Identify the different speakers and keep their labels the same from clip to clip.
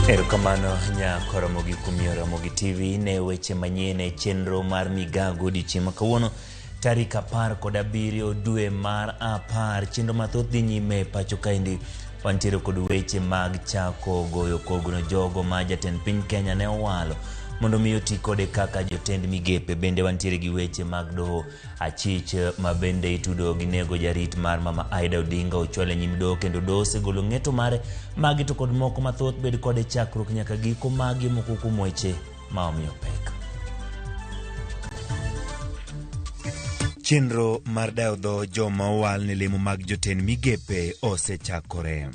Speaker 1: Erokamano nyakoromogi kuom miyo Ramogi TV ne weche manyien e chenro mar migago odiochieng' ma kawuono tarik 17 dwe mar 10. Chenro mathoth dhi nyime e pacho kaendi. Wantiere kod weche mag chako goyo kogno jogo ma jatend piny Kenya ne owalo mondo mi oti kode kaka jotend migepe. Bende wantiere gi weche mag doho achich ma bende itudo gi nego jarit mar mama Aida Odinga ochwal e nyim doho kendo doho osegolo ng'eto mare. Magi to kod moko mathoth bed kode chakruok nyaka giko. Magi moko kuom weche ma omiyo pek.
Speaker 2: Chenro mar dayo dho joma owal ne lemo mag jotend migepe osechakore.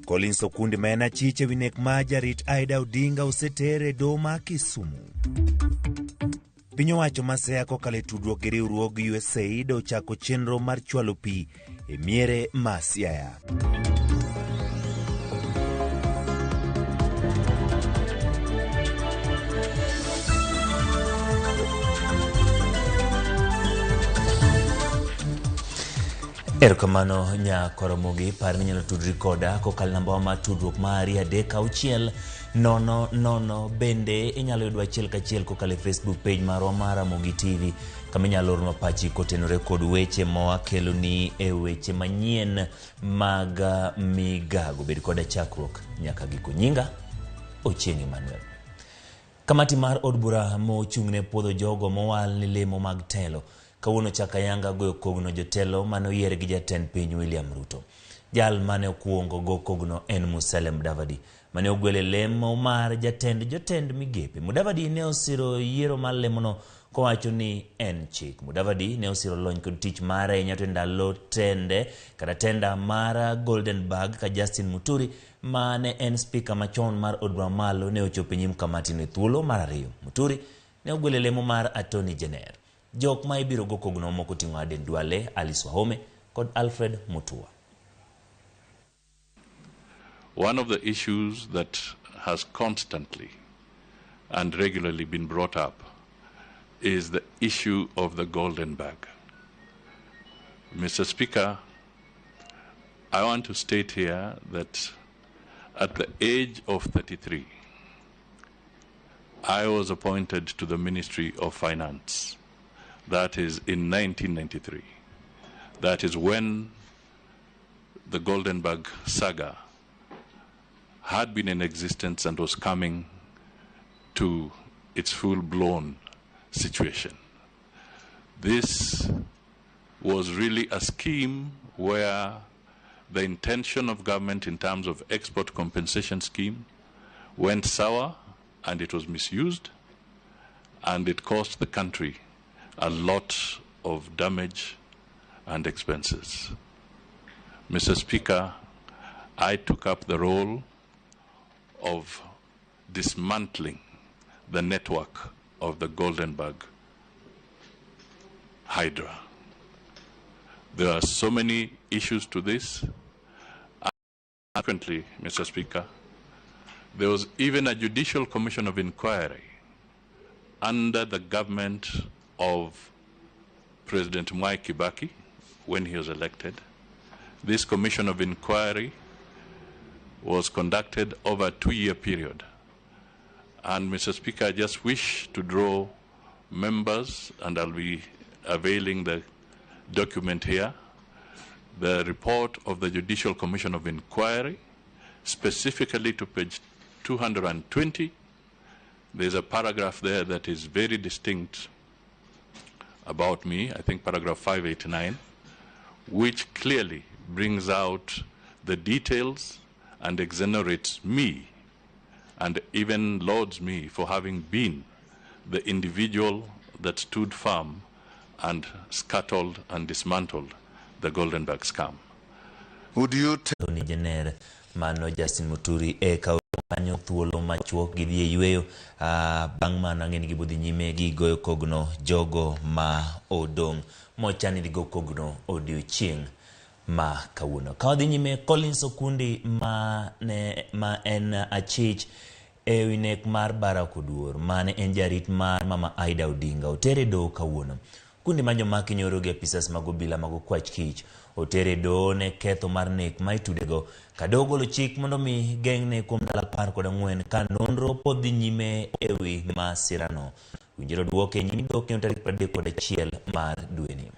Speaker 2: Collins Okundi ma en achich ewi nek mar jarit Aida Odinga oseter e doho ma Kisumu. Piny owacho ma Siaya kokalo e tudruok gi riwruog USAID ochako chenro mar chwalo pi e miere ma Siaya.
Speaker 1: Erokamano nyakoromogi, par ni inyalo tudri koda kokalo namba wa mar tudruok mari 3 6 0 0. Bende inyalo yudo achiel kachiel kokalo e Facebook page marwa mar Ramogi TV, kama inyalo oronwa pachi kotenore kod weche mawakeloni e weche manyien mag migago. Bed koda chakruok nyaka giko. Nyinga Ochieng' Emmanuel. Kamati mar od bura mochung'ne puodho jogo mowal ni lemo mag telo kawuono chako ayanga goyo kogno jotelo mane oyier gi jatend piny William Ruto. Jal mane okuongo go kogno en Musalia Mudavadi mane ogwel e lemo mar jatend jotend migepe. Mudavadi ne osiro yiero mar lemono kowacho ni en chik. Mudavadi ne osiro lony kod tich mare ahinya to e ndalo tende kata tenda mar Golden Bag ka Justin Muturi ma ne en spika machon mar od bura mamalo ne ochopo e nyim kamatino e thuolo mar ariyo. Muturi ne ogwelo e lemo mar Attorney General. Jok ma ibiro go kogno moko oting'o Aden Duale, Alice Wahome kod Alfred Mutua.
Speaker 3: One of the issues that has constantly and regularly been brought up is the issue of the golden bag. Mr. Speaker, I want to state here that at the age of 33, I was appointed to the Ministry of Finance. That is in 1993. That is when the Golden Bag saga had been in existence and was coming to its full-blown situation. This was really a scheme where the intention of government in terms of export compensation scheme went sour and it was misused, and it cost the country a lot of damage and expenses. Mr. Speaker, I took up the role of dismantling the network of the Golden Bag Hydra. There are so many issues to this. Consequently, Mr. Speaker, there was even a judicial commission of inquiry under the government of President Mwai Kibaki when he was elected. This commission of inquiry was conducted over a 2-year period. And Mr. Speaker, I just wish to draw members, and I'll be availing the document here, the report of the Judicial Commission of Inquiry, specifically to page 220. There's a paragraph there that is very distinct about me, I think paragraph 589, which clearly brings out the details and exonerates me and even lauds me for having been the individual that stood firm and scuttled and dismantled the Golden Bag scam.
Speaker 4: Would you
Speaker 1: Attorney General mano Justin Muturi e kawo kanyo thuolo machuok gidhi e yweyo. Bang' mano ang'e ni gibodhi nyime gi goyo kogno jogo ma odong' mochan idhi go kogno odiochieng' ma kawuono. Ka wadhi nyime, Collins Okundi ma en achich e wi nek mar Barack Oduor mane en jarit mar mama Aida Odinga otere e doho kawuono. Kundi ma jomaki nyoro gi apisas mag obila mag okwach kich otere e doho ne ketho mar nek ma itudego. Ka doho ogolo chik mondo mi geng'ne kuom ndalo 14 ka nonro pod dhi nyime ewi masirano. Winjiro duoke e nyim doho kendo tarik 31 mar dweni.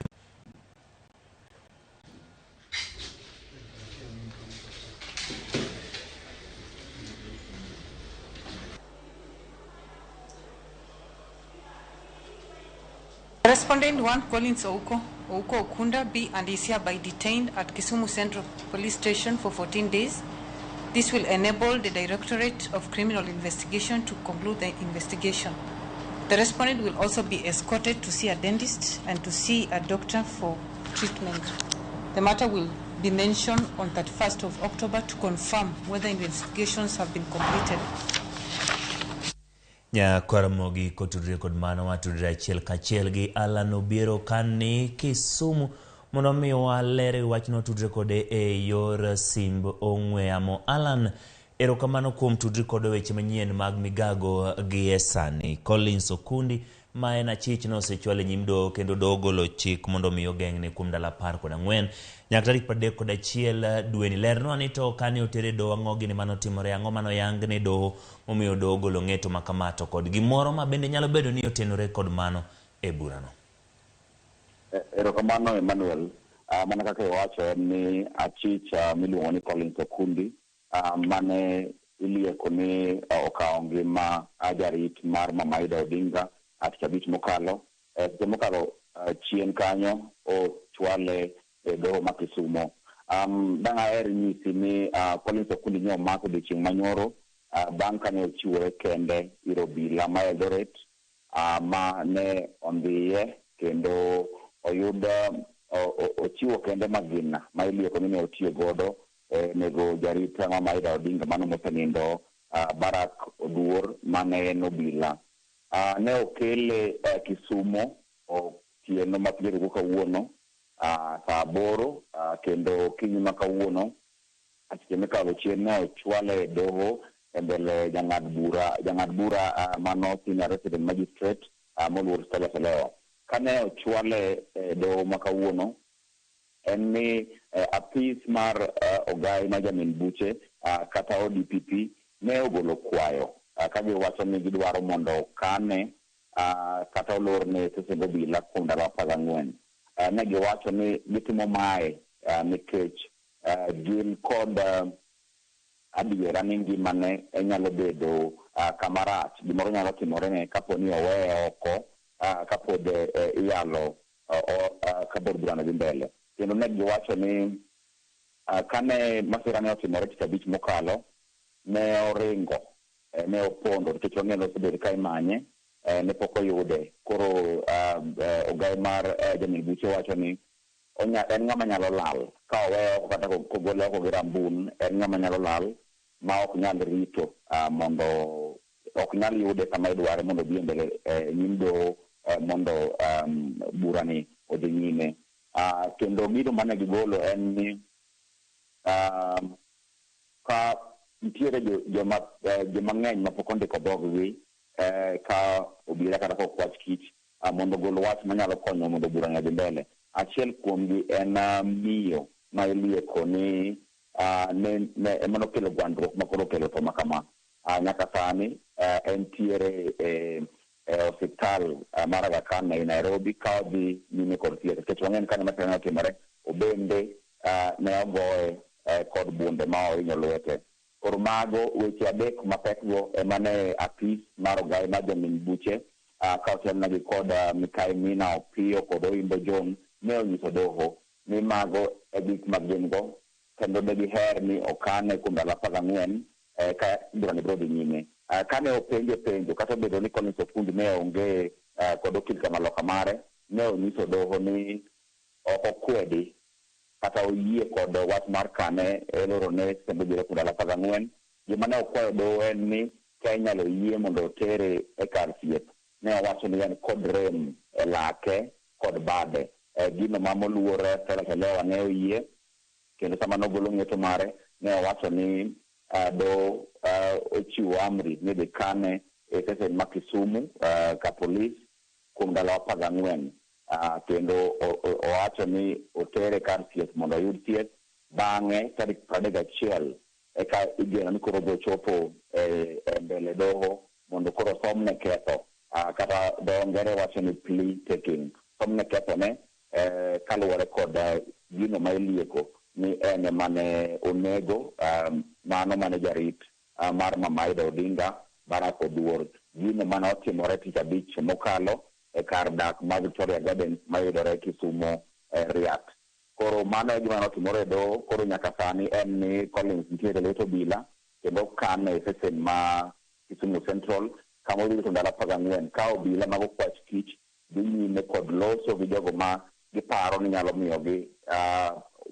Speaker 4: Respondent 1 Collins Ouko, Ouko Okunda be and is hereby detained at Kisumu Central Police Station for 14 days. This will enable the Directorate of Criminal Investigation to conclude the investigation. The respondent will also be escorted to see a dentist and to see a doctor for treatment. The matter will be mentioned on 31st of October to confirm whether investigations have been completed.
Speaker 1: Nyakwaramogi kotudre kod mano watudre achiel kachiel gi Alan Obiero kani Kisumu mondo mi waler wachno tudre kode e yor simb ong'we yamo. Alan, erokamano kuom tudri kod weche manyien mag migago gi e sani. Collins Okundi ma en achich nosechwal e nyim doho kendo doho ogolo chik mondo mi ogeng'ne kuom ndalo 14 nyaka tarik 31 dweni. Lernwa ni to kane otere doho ang'o gini manotimore, ang'o manoyang ne doho momiyo doho ogolo ng'eto ma kama to kod gimoro ma bende nyalo bedo ni otenore kod mano e burano.
Speaker 5: Erokamano Emmanuel. Mana kaka iwacho en ni achich miluongo ni Collins Okundi mane ilieko ni okawo ngima jarit mar Mama Ida Odinga tich abich mokalo. Seche mokalo chien kanyo ochwale e doho ma Kisumo. Dang' aher nyisi ni Collins Okundi ne omak odiochieng' manyoro bang' kane ochiwore kende ir obila ma Eldoret ma ne ondhiye kendo oyud ochiwo kende magina ma ilieko ni ne otiyo godo nego jarit Mama Ida Odinga mano mosenindo Barak Oduor mane en obila. Ne okele Kisumo otieno ma piny orugo kawuono saa 8 kendo okinyi ma kawuono seche mikalo chien ne ochwale e doho e mbele jang'ad bura mano senior resident magistrate moluor Stella Selewa. Kane ochwale e doho ma kawuono en ni apis mar ogai ma jamin buche kata ODPP ne ogolo kwayo ka giwacho ni gidwaro mondo okane kata olorne sesend obila kuom ndalo 14. Ne giwacho ni gitimo mae nikech gin kod adiera ni ngimane nyalo bedo kama rach, gimoro nyalo timorene kapo ni oweye oko kapod iyalo kapod burano dhi mbele. Kendo ne giwacho ni kane masira ne otimore tich abich mokalo ne oringo, ne opondo nikech wang'eyo ni osebedo ka imanye, ne pok oyude. Koro ogai mar jamin buche wacho ni en ng'ama nyalo lal ka oweye oko kata kogole oko gi rambun, en ng'ama nyalo lal ma ok nyal rito mondo ok nyal yude sama idware mondo obi e mbele nyim doho mondo burani odhi nyime. Kendo gino mane gigolo en ni ka nitiere joma ng'eny mapok ondiko dhoggi ka obila kata kokwach kich mondo ogol wach manyalo konyo mondo burani odhi mbele. Achiel kuomgi en miyo ma ilieko ni ema nokelo gwandruok ma koro okelo tho ma kama. Nyaka sani entiere e osiptal mar Aga Khan e Nairobi ka odhi nyime kod thieth nikech wang'eyo ni kane masira ne otimore obende ne ogoye kod bunde ma ohinyo lwete. Koro mago weche adek mapekgo ema ne apis mar ogai mar jamin buche ka otelnegi kod Mikai Mina Opiyo kod Oimbo John ne onyiso doho ni mago e gik ma gin go kendo ne giher ni okane kuom ndalo 14 ka burani biro dhi nyime. Kane openje penjo kata obedo ni Collins Okundi ne onge kod okil kamaloka mare, ne onyiso doho ni ok okwedi kata oyie kod wach mar kane elorone sesend obila kuom ndalo 14. Gima ne okwayo doho en ni ka inyalo yie mondo otere e kar thieth. Ne owacho ni en kod rem e lake kod bade. Gino ma moluor Stella Selewa ne oyie kendo sama nogolo ng'eto mare ne owacho ni doho ochiwo amri ni dhi kane e sesen ma Kisumu ka polis kuom ndalo 14. Kendo owacho ni otere kar thieth mondo oyud thieth. Bang'e tarik 31 eka igeno ni koro biro chopo e mbele doho mondo koro somne ketho, kata dho ngere wacho ni plea taking, somne kethone kaluwore kod gino ma ilieko ni en emane onego mano mane jarit mar Mama Aida Odinga, Barack Oduor. Gino mane otimore tich abich mokalo e kar dak ma Victoria Gardens mayudore Kisumo, Riat. Koro mano e gima notimore e doho. Koro nyaka sani en ni Collins nitiere e lwet obila kendo kane e sesen ma Kisumu Central kama odhi rito ndalo 14 ka obila mag okwach kich dhi nyime kod loso gi jogo ma giparo ni nyalo miyogi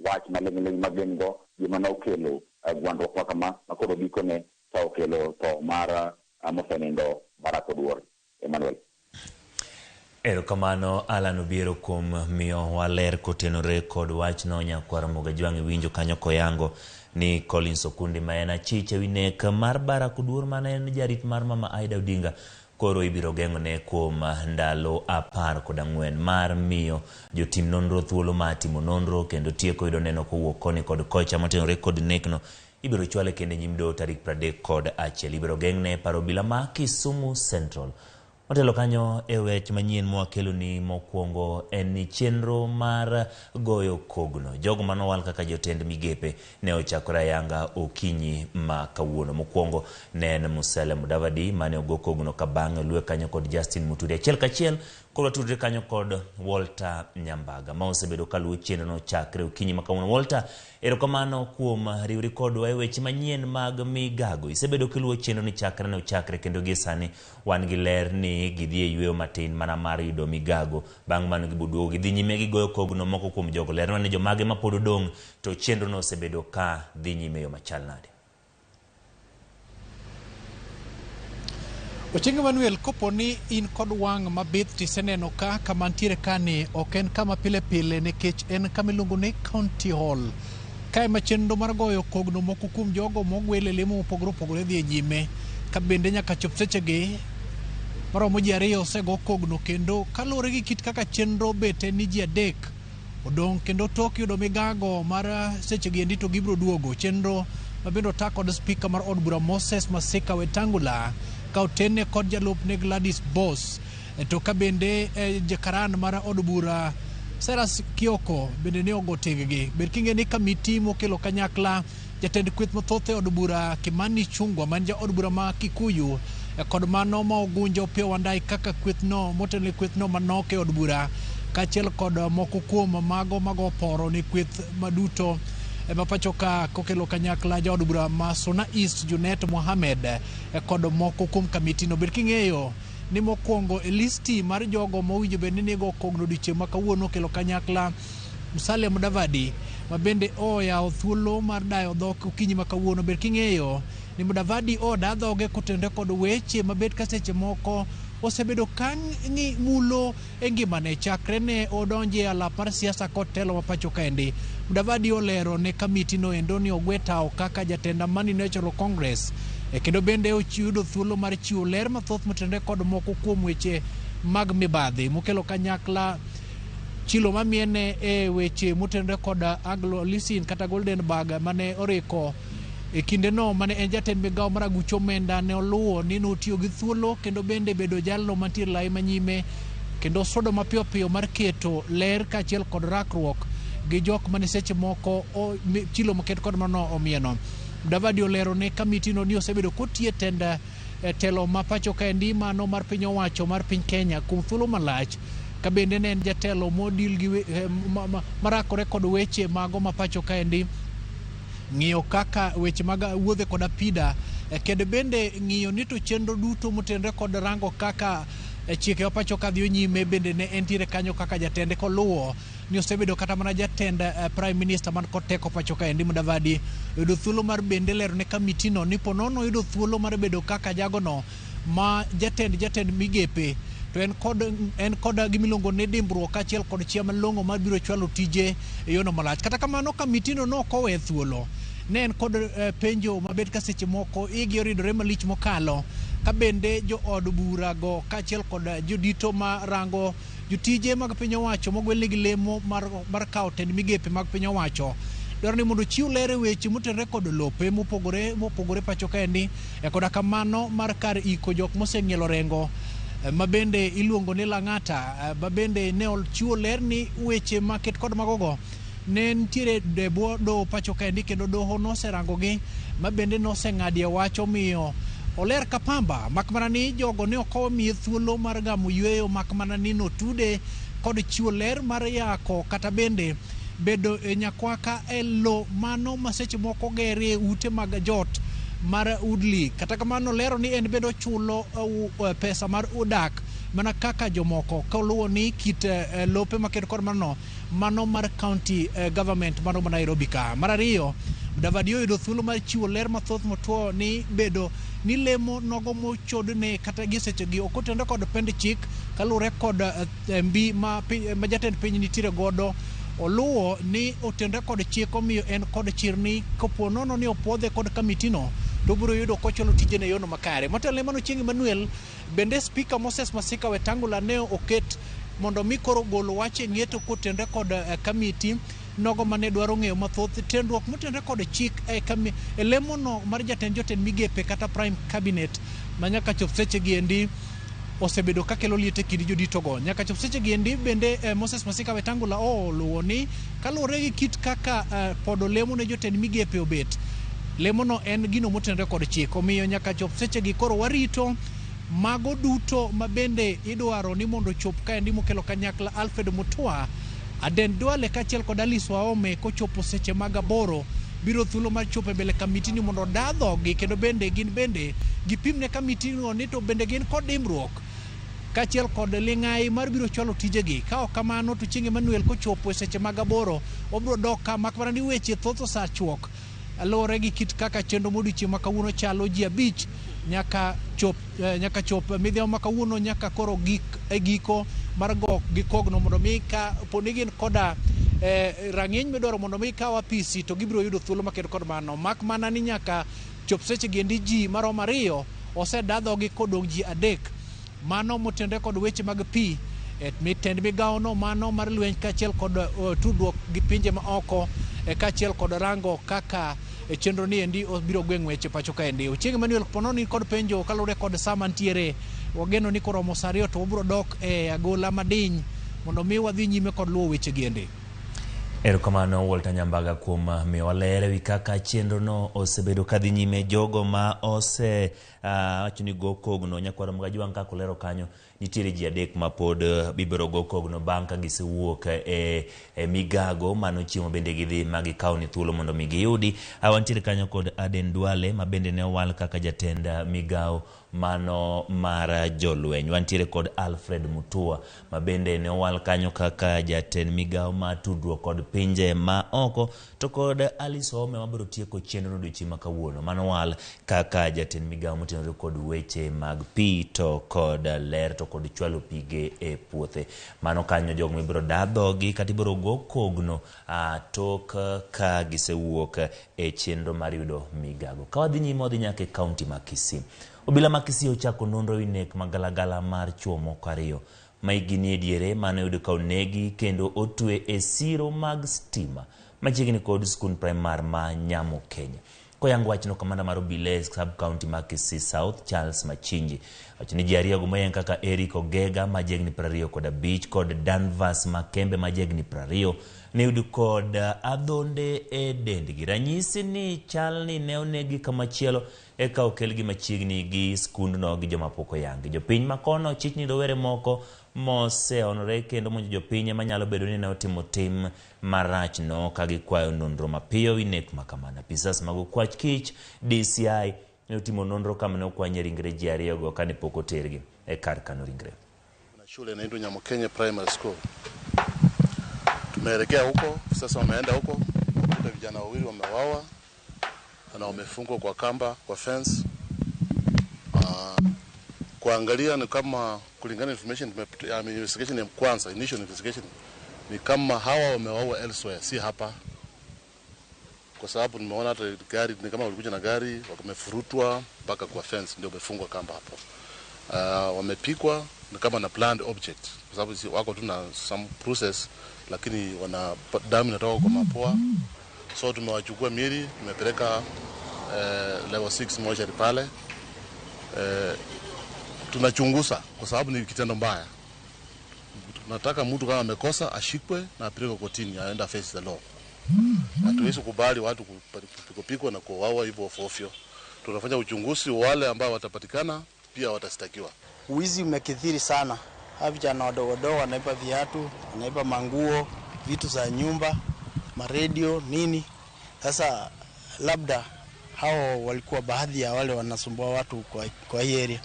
Speaker 5: wach maling'ling' ma gin go, gima nokelo gwandruok ma kama ma koro gikone to okelo tho mar mosenindo Barack Oduor. Emmanuel.
Speaker 1: Erokamano Alan Obiero kuom miyo ler kotenore kod wachno. Nyakwar Ramogi Ajwang' iwinjo kanyo koyango ni Collins Okundi ma en achich ewi nek mar Barack Oduor mane en jarit mar Mama Aida Odinga koro ibiro geng'one kuom ndalo 14 mar miyo jotim nonro thuolo mar timo nonro kendo tieko yudo neno kowuok koni kod kocha motenore kod nekno. Ibiro chwale kendo e nyim doho tarik 31. Ibiro geng'ne paro obila ma Kisumu Central. Motelo kanyo e wech manyien mwakeloni mokwongo en ni chenro mar goyo kogno jogo manowal kaka jotend migepe ne ochakore ayanga okinyi ma kawuono. Mokwongo ne en Musalia Mudavadi mane ogo kogno ka bang'e oluwe kanyo kod Justin Muturi. Achiel kachiel koro watudre kanyo kod Walter Nyambaga ma osebedo kaluwo chenrono chakre okinyi ma kawuono. Walter, erokamano kuom riwri kodwa e weche manyien mag migago. Isebedo kiluwo chenro ni chakre ne ochakre kendo gie sani wan gi ler ni gidhi e yweyo matin mana mar yudo migago. Bang' mano giboduogo gidhi nyime gigoyo kogno moko kuom jogo. Lernwa ni jomage mapod odong' to chenrono osebedo ka dhi nyime e yo machal nade.
Speaker 6: Ochieng' Emmanuel, kopo ni in kod wang' mabith tiseneno ka kama ntiere kani ok en kama pile pile nikech en kama iluongo ni County Hall. Kae ma chenro mar goyo kogno moko kuom jogo mogwel e lemo mopogore opogore dhi e nyime. Ka bende nyaka chop sechegi maromo ji 2 osego kogno kendo kaluwore gi kit kaka chenro bet en ni ji 3 odong' kendo tok yudo migago mar sechegi endi to gibiro duogo. Chenro ma bende ota kod spika mar od bura Moses Masika Wetangula ka otene kod jalupne Gladys Boss. To ka bende jakaran mar od bura Cyrus Kioko bende ne ogo teggi. Ber king'e ni kamiti mokelo kanyakla jatend kweth mathoth e od bura Kimani Chungwa man ja od bura ma Kikuyu kod mano ma Ogunja Opiyo Wandayi kaka kwethno motelo ne kwethno manok e od bura kaachiel kod moko kuom mago mago poro ne kweth maduto ma pacho ka kokelo kanyakla jaod bura ma Suna East Junet Mohamed kod moko kuom kamiti no. Ber king'eyo ni mokwongo e listi mar jogo mowinjo bed ni nigo kogno odiochieng' ma kawuono okelo kanyakla Musalia Mudavadi ma bende oyawo thuolo mar dayo dhok okinyi ma kawuono. Ber king'eyo ni Mudavadi oda dhoge kotenore kod weche mabet ka seche moko osebedo ka mulo e ngimane chakre ne odonje e alap mar siasa kod telo ma pacho kaendi. Mudavadi olero ne kamiti no endo ni ogwe tawo kaka jatend Amani National Congress kendo bende oyudo thuolo mar chiwo ler mathoth motenore kod moko kuom weche mag mibadhi mokelo kanyakla chilo mamiene e weche motenore kod Anglo Leasing kata Golden Bag mane oriko e kindeno mane en jatend migawo mar aguch omenda ne oluwo ni notiyo gi thuolo kendo bende bedo jalno mantie lai manyime kendo sodo mapiyo piyo mar keto ler kaachiel kod rakruok gi jok mane seche moko chilo moket kod mano omieno. Mudavadi olero ne kamiti no ni osebedo kotiye tend telo ma pacho kaendi mano mar piny owacho mar piny Kenya kuom thuolo malach ka bende ne en jatelo modil gi marakore kod weche mago ma pacho kaendi ng'iyo kaka weche mag wuodhe kod apida kendo bende ng'iyo ni to chenro duto motenore kod rango kaka chike ma pacho ka dhi nyime bende ne entiere kanyo kaka jatende koluwo ni osebedo kata mana jatend Prime Minister man kod teko pacho kaendi. Mudavadi oyudo thuolo mar bende lero ne kamiti no ni ponono oyudo thuolo mar bedo kaka jagono ma jatend migepe to en kod gimiluongo ni dimbruok kaachiel kod chia malong'o mar biro chwalo tije e yono malach. Kata kamano kamiti no nok owe thuolo ne en kod penjo mabet ka seche moko igi oridore malich mokalo ka bende jo od bura go kaachiel kod jodito ma rango Jotije mag piny owacho mogwelnegi lemo mar kawo tend migepe mag piny owacho dwaro ni mondo ochiw ler e weche motenore kod lope mopogore mopogore pacho kaendi, koda kamano mar kar iko jok moseng'ielo rengo ma bende iluongo ni Lang'ata, ma bende ne ochiwo ler ni weche maket kod magogo ne nitiere e bwo doho pacho kaendi, kendo doho noserangogi ma bende noseng'adie wach, omiyo oler ka pamba, mak mana ni jogo ne ok omiye thuolo mar gamo yweyo, mak mana ni notude kod chiwo ler mar yako kata bende bedo e nyakwaka e lo mano ma seche moko gerie ute mag jot mar Woodley. Kata kamano lero ni en bende ochulo pesa mar dak mana kaka jomoko, koluwo ni kit lope maket kod mano mano mar county government mano ma Nairobi ka. Mar ariyo, Mudavadi oyudo thuolo mar chiwo ler mathoth motuo ni bedo ni lemo nogo mochodne kata gi sechegi ok otenore kod pend chik kaluwore kod mbi ma jatend piny nitiere godo. Oluwo ni otenore kod chik, omiyo en kod chir ni kopo nono ni opuodhe kod kamitino to obiro yudo kochwalo tijene e yono makare. Motelo ne mano, Chieng' Emmanuel, bende Spika Moses Masika Wetangula ne oket mondo mi koro gol wach e ng'eto kotenore kod kamiti nogo mane dwaro ng'eyo mathoth tenruok motenore kod chik e lemono mar jatend jotend migepe kata prime cabinet ma nyaka chop seche gi endi osebedo kakelo liet e kind joditogo. Nyaka chop seche gi endi bende Moses Masika Wetangula oluwo ni kaluwore gi kit kaka podo lemo ne jotend migepe obet, lemono en gino motenore kod chik, omiyo nyaka chop seche gi koro warito mago duto ma bende idwaro ni mondo ochop kaendi mokelo kanyakla Alfred Mutua, Aden Duale kaachiel kod Alice Waome kochopo seche mag 8 biro thuolo mar chopo e mbele kamiti ni mondo oda dhogi, kendo bende gin bende gipim ne kamiti no ni to bende gin kod dimbruok kaachiel kod ling'ai mar biro chwalo tijegi. Ka ok kamano to Chieng' Emmanuel kochopo e seche mag 8 obiro dok ka, mak mana ni weche thoth osechuok luwore gi kit kaka chenro modiochieng' ma kawuono chalo. Ji 5 nyaka chop midhiambo ma kawuono nyaka koro gik e giko mar go gi kogno mondo mi ka poni gin koda rang'iny midwaro mondo mi kaw apisi to gibiro yudo thuolo maket kod mano, mak mana ni nyaka chop seche gi endi ji maromo 2 osedadhogi kodong' ji 3 mano motenore kod weche mag pi tend migawono mano mar lweny kaachiel kod tudruok gi pinje ma oko kaachiel kod rango kaka chenro ni endi obiro gweng' weche pacho kaendi. Ochieng' Emmanuel, pono ni kod penjo kaluwore kod sa mantiere, wageno ni koromo sa 2 to wabiro dok e agola madiny mondo mi wadhi nyime kod luwo weche gi endi.
Speaker 1: Erokamano Walter Nyambaga kuom miyowa ler ewi kaka chenro no osebedo kadhi nyime. Jogo ma ose wacho ni go kogno nyakwaro Mgajwang' kaka olero kanyo, nitiere ji 3 ma pod bibiro go kogno bang' ka gisewuok e migago mano chiemo bende gidhi ma gikawo ni thuolo mondo mi giyudi. Wantiere kanyo kod Aden Duale ma bende ne owal kaka jatend migawo mano mar jolweny. Wantiere kod Alfred Mutua ma bende ne owal kanyo kaka jatend migawo mar tudruok kod pinje ma oko, to kod Alice Waome mabiro tieko chenro odiochieng' ma kawuono mano owal kaka jatend migawo motenore kod weche mag pi to kod ler to kod chwalo pige e puothe. Mano kanyo jogo mibiro da dhogi kata ibiro go kogno tok ka gisewuok e chenro mar yudo migago. Ka wadhi nyime, wadhi nyaka e kaunti ma Kisii. Obila ma Kisii ochako nonro ewi nek magalagala mar chuo moko 2 ma hikgi nie diere mane oyud ka onegi kendo otwe e siro mag stima machiegni kod skund primar ma Nyamo Kenya. Koyango wachno, kamanda mar obila e sub county ma Kisii South Charles Machinji wacho ni ji 2 go moyang kaka Eric Ogega ma jahigni 25 kod Danvas Makembe ma jahigni 20 ne oyud kod adhonde e dendgi. Ranyisi ni chal ni ne onegi kamachielo eka okelgi machiegni gi skundno gi joma pok oyangi. Jopiny makono chich ni rowere moko moseonore kendo monjo jopiny ema nyalo bedo ni ne otimo tim marachno ka gikwayo nonro mapiyo wi nek makamano. Apisas mag okwach kich DCI ne otimo nonro kama ne okwanye ringre ji 2 go kane pok otergi e kar kano ringre.
Speaker 7: Kuna shule inaitwa Nyamokenye Primary School. Tumeelekea huko sasa, wameenda huko kuta vijana 2 wamewawa na wamefungwa kwa kamba kwa fence. Kuangalia ni kama kulingana information investigation ya kwanza, initial investigation ni kama hawa wamewaua elsewhere, si hapa, kwa sababu nimeona hata gari ni kama walikuja na gari wamefurutwa mpaka kwa fence, ndio wamefungwa kamba hapo. Wamepikwa Ni kama na planned object, kwa sababu si wako tu na some process, lakini wana damu inatoka kwa mapua. So tumewachukua miili, tumepeleka level 6 mortuary pale. Tunachunguza kwa sababu ni kitendo mbaya. Tunataka mtu kama amekosa ashikwe na apelekwe kotini, aenda face the law. Hatuwezi kubali watu kupikwa na kuuawa hivyo ofyo. Tunafanya uchunguzi, wale ambao watapatikana pia watastakiwa.
Speaker 8: Wizi umekithiri sana. Hawa vijana wadogo wadogo wanaiba viatu, wanaiba manguo, vitu za nyumba, maredio, nini. Sasa labda hao walikuwa baadhi ya wale wanasumbua watu kwa hii area.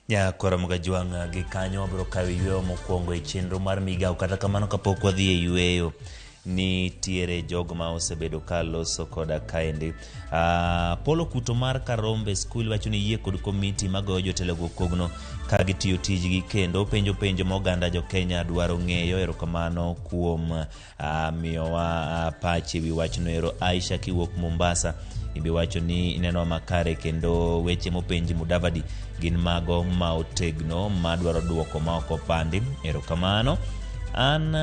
Speaker 1: Nyakora Mgajwang' gi kanyo wabiro kawo yweyo mokwongo e chenro mar migawo. Kata kamano kapok wadhi e yweyo, nitiere jogo ma osebedo ka loso koda kaendi. Polo Kuto mar Karombe School wacho ni yie kod komiti magoyo jotelo kogno ka gitiyo tijgi kendo penjo penjo ma oganda jo Kenya dwaro ng'eyo. Erokamano kuom miyowa pache wi wachno ero. Aisha kiwuok Mombasa ibi wacho ni ineno makare kendo weche mopenji Mudavadi gin mago ma otegno madwaro duoko ma ok opandi. Erokamano. An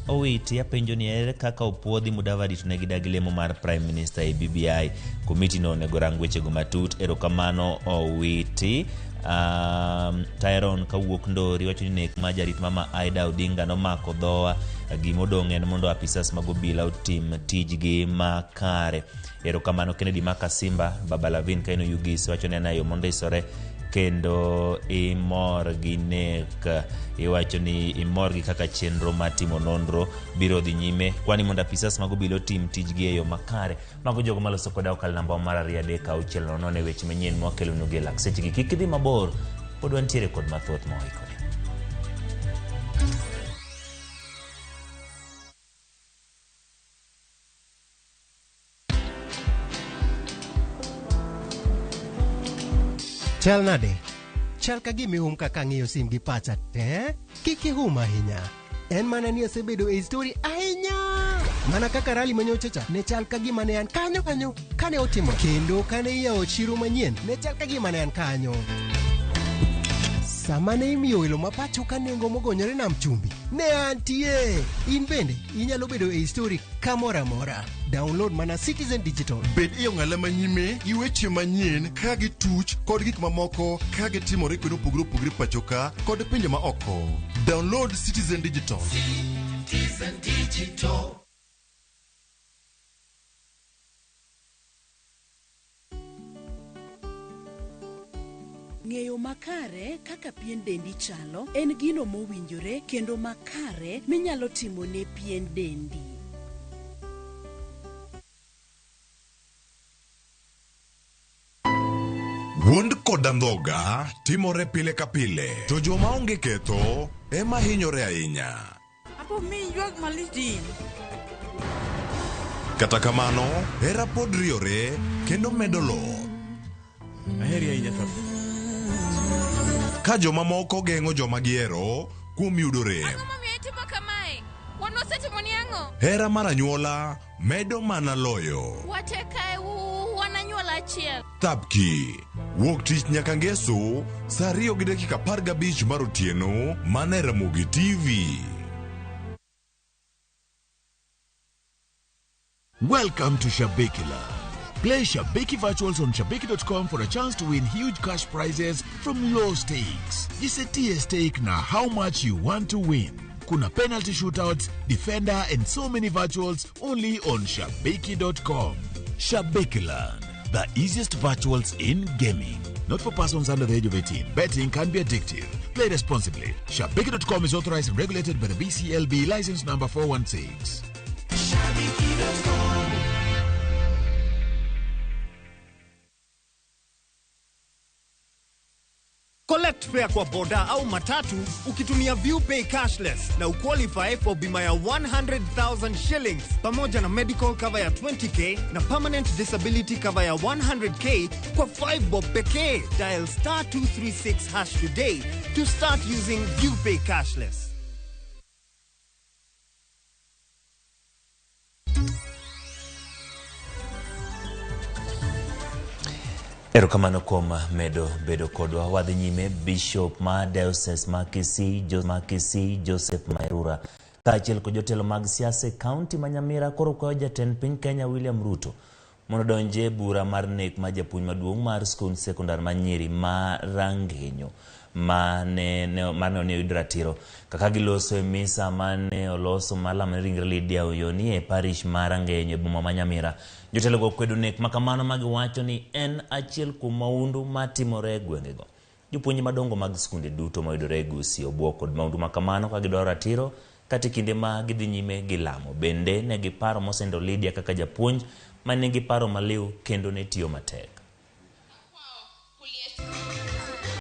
Speaker 1: Owiti apenjo ni ere kaka opuodhi Mudavadi to ne gidagi lemo mar Prime Minister e BBI. Komiti no onego rang wechego matut. Erokamano Owiti. Tyron kawuok Ndori wacho ni nek ma jarit mama Aida Odinga nomako dhowa. Gimodong' en mondo apisas mag obila otim tijgi makare. Erokamano Kennedy Makasimba, Baba Lavin kaino Yugis wacho ni en e yo mondisore kendo imor gi nek. Iwacho ni imor gi kaka chenro mar timo nonro biro dhi nyime, kwani mondo apisas mag obila otim tijgi e yo makare. Mago jogo maloso koda okal namba mar 2 3 6 0 e weche manyien mwakelonu gi e lak sechegi. Kik idhi mabor, pod wantiere kod mathoth ma oikore.
Speaker 9: Chal nade? Chal ka gima ihum kaka ang'iyo sim gi pacha te? Kik ihum ahinya. En mana ni asebedo e story ahinya. Mana kaka rally manyocha cha, ne chal ka gima ne an kanyo kanyo kane otimo. Kendo kane iyawo chiro manyien, ne chal ka gima ne an kanyo. Sama ne imiyo welo ma pacho ka nengo mogonyore nam chumbi, ne antie. In bende inyalo bedo e story kamoro amora. Download mana Citizen Digital.
Speaker 10: Bed e ong'ala manyime gi weche manyien ka gituch kod gik mamoko ka gitimore kuonde mopogore opogore pacho ka kod pinje ma oko. Download Citizen Digital.
Speaker 11: Citizen Digital.
Speaker 12: Ng'eyo makare kaka pien dendi chalo en gino mowinjore kendo makare minyalo timo ne pien dendi.
Speaker 10: Wuond kod andhoga timore pile ka pile, to joma onge ketho ema hinyore ahinya.
Speaker 13: Apo mi ywak malich din.
Speaker 10: Kata kamano, hera pod riore kendo medo loth.
Speaker 14: Aheri ahinya tho.
Speaker 10: Ka jomamoko geng'o joma gihero kuom yudo rem.
Speaker 13: Ang'o momiyo itimo kamae? Wan wasetimoni ang'o?
Speaker 10: Hera mar anyuola medo mana loyo.
Speaker 13: Wate kae wan anyuola achiel.
Speaker 10: Thapki wuok tich nyaka ngeso saa 2:15 mar otieno mana e Ramogi TV.
Speaker 15: Welcome to Shabiki Land. Play Shabiki Virtuals on Shabiki.com for a chance to win huge cash prizes from low stakes. Jisetie stake na how much you want to win. Kuna penalty shootouts, defender and so many virtuals only on Shabiki.com. Shabiki Land, the easiest virtuals in gaming. Not for persons under the age of 18. Betting can be addictive. Play responsibly. Shabiki.com is authorized and regulated by the BCLB license number 416.
Speaker 11: Shabiki.com.
Speaker 16: Collect fare kwa boda au matatu ukitumia ViewPay cashless na uqualify for bima ya 100,000 shillings pamoja na medical cover ya 20k na permanent disability cover ya 100k kwa 5 bob pekee. Dial star 236 hash today to start using ViewPay cashless.
Speaker 1: Erokamano kuom medo bedo kodwa. Wadhi nyime. Bishop ma Diocese ma Kisii, ma Kisii Joseph Mairura kaachiel kod jotelo mag siasa e kaunti ma Nyamira koro kwayo jatend piny Kenya William Ruto mondo odonje e bura mar nek mar japuonj maduong' mar skund sekondar ma Nyiri ma Rangenyo ma ne ne oyud ratiro kaka giloso e misa mane oloso mar lamo ne ringre Lydia Oyoni e parish ma Rangenyo e boma ma Nyamira. Jotelogo okwedo nek ma kamano ma giwacho ni en achiel kuom mahundu matimore e gwengego. Jopuonj madongo mag skunde duto mayudore e Gusii obwok kod mahundu ma kamano ka gidwaro ratiro kata e kinde ma gidhi nyime gi lamo. Bende ne giparo mosendo Lydia kaka japuonj ma nigi paro maliw kendo ne tiyo matek.